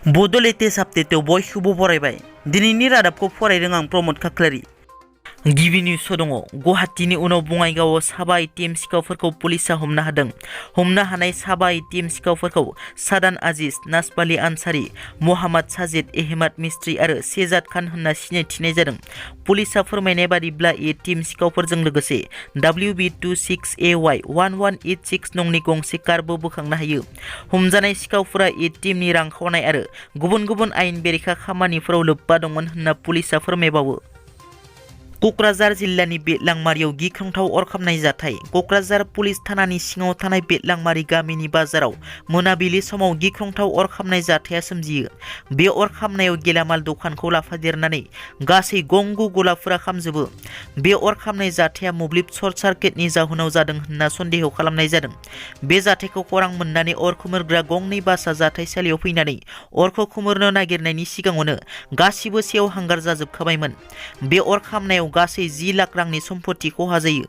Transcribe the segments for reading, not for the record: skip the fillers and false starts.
Bodo latest update बयखौबो बरायबाय। दिनैनि रादाबखौ फरायदों आं प्रमद खाख्लारि। गिबि निउसआव दङ गुवाहाटीनि उनाव बङाइगावआव साबा एटीएम सिखावफोरखौ पुलिसआ हमनो हादों। हमनो हानाय साबा एटीएम सिखावफोरखौ सादान आजिज, नासबाली आनसारी, मोहाम्मद साजिद, अहमद मिस्ट्री आरो शेजाद खान होनना सिनायथिनाय जादों। पुलिसआ फोरमायनाय बादिब्ला एटीएम सिखावफोरजों लोगोसे WB26AY1186 नंनि गंसे कारबो बोखांनो हायो। हमजानाय सिखावफोरा एटीएमनि रां खावनाय आरो गुबुन गुबुन आयेन बेरेखा खामानिफोराव लोब्बा दंमोन होनना पुलिसआ फोरमायबावो। क'क्राझार जिल्लानि बेतलांमारियाव गिख्रंथाव अर खामनाय जाथाय। क'क्राझार पुलिस थानानि सिङाव थानाय बेतलांमारि गामिनि बाजाराव मोनाबिलि समाव गिख्रंथाव अर खामनाय जाथाया सोमजियो। बे अर खामनायाव गेलामाल दखानखौ लाफादेरनानै गासै गंगु गलाफोरा खामजोबो। बे अर खामनाय जाथाया मोब्लिब सर्ट सार्किटनि जाहोनाव जादों होनना सन्देह खालामनाय जादों। बे जाथायखौ खौरां मोननानै अर खोमोरग्रा गंनै बासआ जाथायसालियाव फैनानै अरखौ खोमोरनो नागिरनायनि सिगाङावनो गासिबो सेवहांगार जाजोबखाबायमोन। बे अर खामनायाव गासै 10 लाख रांनि सम्पति खहा जायो।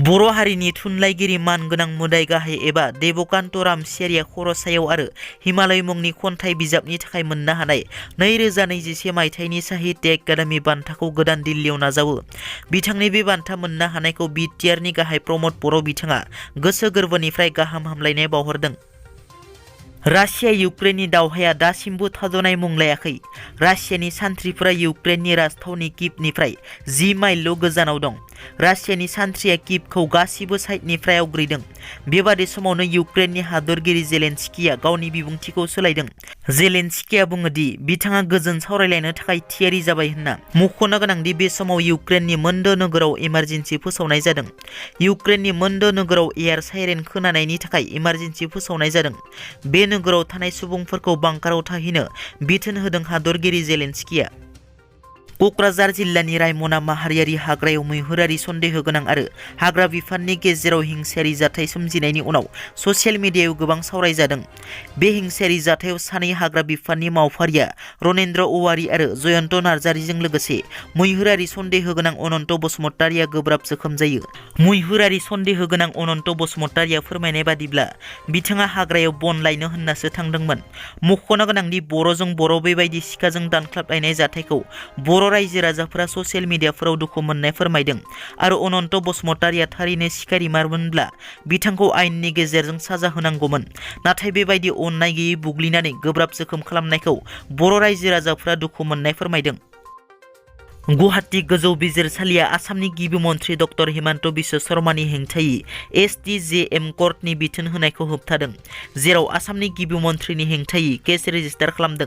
बर' हारिनि थुनलाइगिरि मानगोनां मोदाय गाहाय एबा देबकान्त रामसियारिया खर'सायाव आरो हिमालय मुंनि खन्थाइ बिजाबनि थाखाय मोननो हानाय 2021 मायथाइनि साहित्य एकाडेमि बान्थाखौ गोदान दिल्लीयाव नाजावो। बिथांनि बे बान्था मोननो हानायखौ बिटिआरनि गाहाय प्रमद बर' बिथाङा गोसो गोरबोनिफ्राय गाहाम हामलायनाय बावहरदों। रासिया इउक्रेननि दावहाया दासिमबो थाद'नाय मुं लायाखै। रासियानि सान्थ्रिफोरा इउक्रेननि राजथावनि किभनिफ्राय 10 माइलल' गोजानाव दं। रासियानि सान्थ्रिया किभखौ गासिबो साइडनिफ्राय आवग्रिदों। बेबादि समावनो इउक्रेननि हादरगिरि जेलेनस्कीया गावनि बिबुंथिखौ सोलायदों। जेलेनस्कीया बुङो दि बिथाङा गोजोन सावरायलायनो थाखाय थियारि जाबाय होनना। मख'नो गोनांदि बे समाव इउक्रेननि मोनद' नोगोराव इमारजेन्सि फोसावनाय जादों। इउक्रेननि मोनद' नोगोराव एयार साइरेन खोनानायनि थाखाय इमारजेन्सि फोसावनाय जादों। बे नोगोराव थानाय सुबुंफोरखौ बांकाराव थाहैनो बिथोन होदों हादरगिरि जेलेनस्कीया। क'क्राझार जिल्लानि रायमना माहारियारि हाग्रायाव मैहुरारि सन्देह गोनां आरो हाग्रा बिफाननि गेजेराव हिंसायारि जाथाय सोमजिनायनि उनाव ससियेल मिडियायाव गोबां सावरायजादों। बे हिंसायारि जाथायाव सानै हाग्रा बिफाननि मावफारिया रनेन्द्र औवारी आरो जयन्त नार्जारीजों लोगोसे मैहुरारि सन्देह गोनां अनन्त बसुमतारीया गोब्राब जोखोम जायो। मैहुरारि सन्देह गोनां अनन्त बसुमतारीया फोरमायनाय बादिब्ला बिथाङा हाग्रायाव बन लायनो होननासो थांदोंमोन। मख'नो गोनांदि बर'जों बर' बेबायदि सिखाजों दानख्लाबलायनाय जाथायखौ बर' रायजो राजाफोरा ससियेल मिडियाफोराव दुखु मोननाय फोरमायदों आरो अनन्त बसुमतारीया थारैनो सिखारिमारमोनब्ला बिथांखौ आयेननि गेजेरजों साजा होनांगौमोन। नाथाय बेबायदि अननाय गैयै बुग्लिनानै गोब्राब जोखोम खालामनायखौ बर' रायजो राजाफोरा दुखु मोननाय फोरमायदों। गुवाहाटी गोजौ बिजिरसालिया आसामनि गिबि मन्थ्रि डक्टर हिमन्त बिश्व शर्मानि हेंथायै STJM कर्टनि बिथोन होनायखौ होबथादों, जेराव आसामनि गिबि मन्थ्रिनि हेंथायै केस रेजिस्टार खालामदों।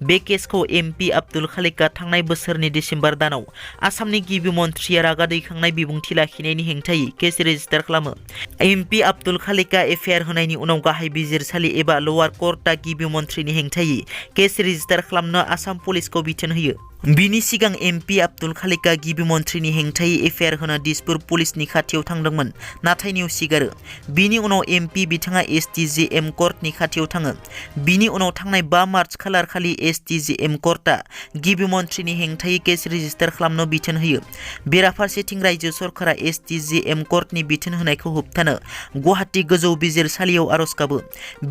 बे केसखौ MP आब्दुल खालिकआ थांनाय बोसोरनि डिसेम्बर दानाव आसामनि गिबि मन्थ्रिया रागा दैखांनाय बिबुंथि लाखिनायनि हेंथायै केस रेजिस्टार खालामो। MP आब्दुल खालिकआ एफआइआर होनायनि उनाव गाहाय बिजिरसालि एबा लवार कर्टआ गिबि मन्थ्रिनि हेंथायै केस रेजिस्टार खालामनो आसाम पुलिसखौ बिथोन होयो। बिनि सिगां MP आब्दुल खालिकआ गिबि मन्थ्रिनि हेंथायै एफआइआर होनो दिसपुर पुलिसनि खाथियाव थांदोंमोन, नाथाय नेवसिगारो। बिनि उनाव MP बिथाङा STJM कर्टनि खाथियाव थाङो। बिनि उनाव थांनाय 5 मार्च खालार खालि STJM कर्टआ गिबि मन्थ्रिनि हेंथायै केस रेजिस्टार खालामनो बिथोन होयो। बेराफारसेथिं रायजो सरकारा STJM कर्टनि बिथोन होनायखौ होबथानो गुवाहाटी गोजौ बिजिरसालियाव आर'ज गाबो।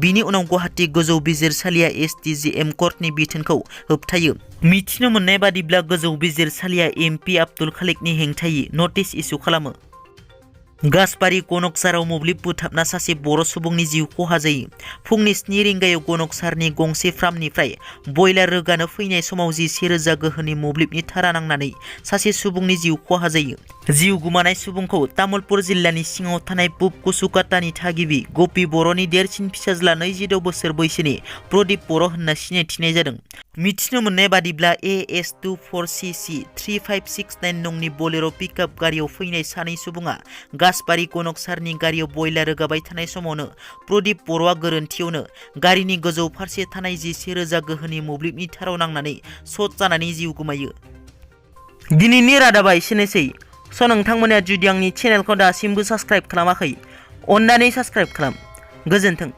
बिनि उनाव गुवाहाटी गोजौ बिजिरसालिया STJM कर्टनि बिथोनखौ होबथायो। मिथिनो मोननाय बादिब्ला गोजौ बिजिरसालिया MP आब्दुल खालिकनि हेंथायै नटिस इस्यु खालामो। गासबारि गनकसाराव मोब्लिब बोथाबना सासे बर' सुबुंनि जिउ खहा जायो। फुंनि 7 रिंगायाव गनकसारनि गंसे फार्मनिफ्राय बयलार रोगानो फैनाय समाव 11,000 गोहोनि मोब्लिबनि थारा नांनानै सासे सुबुंनि जिउ खहा जायो। जिउ गोमानाय सुबुंखौ तामुलपुर जिल्लानि सिङाव थानाय पुब कुसुकाटानि थागिबि गपि बर'नि देरसिन फिसाज्ला 26 बोसोर बैसोनि प्रदीप बर' होनना सिनायथिनाय जादों। मिथिनो मोननाय बादिब्ला AS24CC3569 नंनि बोलेर' पिकआप गारियाव फैनाय सानै सुबुङा गासबारि गनकसारनि गारियाव बयलार रोगाबाय थानाय समावनो प्रदीप बर'आ गोरोन्थियावनो गारिनि गोजौ फारसे थानाय 11,000 गोहोनि मोब्लिबनि थाराव नांनानै शर्ट जानानै जिउ गोमायो। दिनैनि रादाबा एसेनोसै। नोंथांमोना जुदि आंनि चेनेलखौ दासिमबो साबस्क्राइब खालामाखै, अन्नानै साबस्क्राइब खालाम। गोजोन्थों।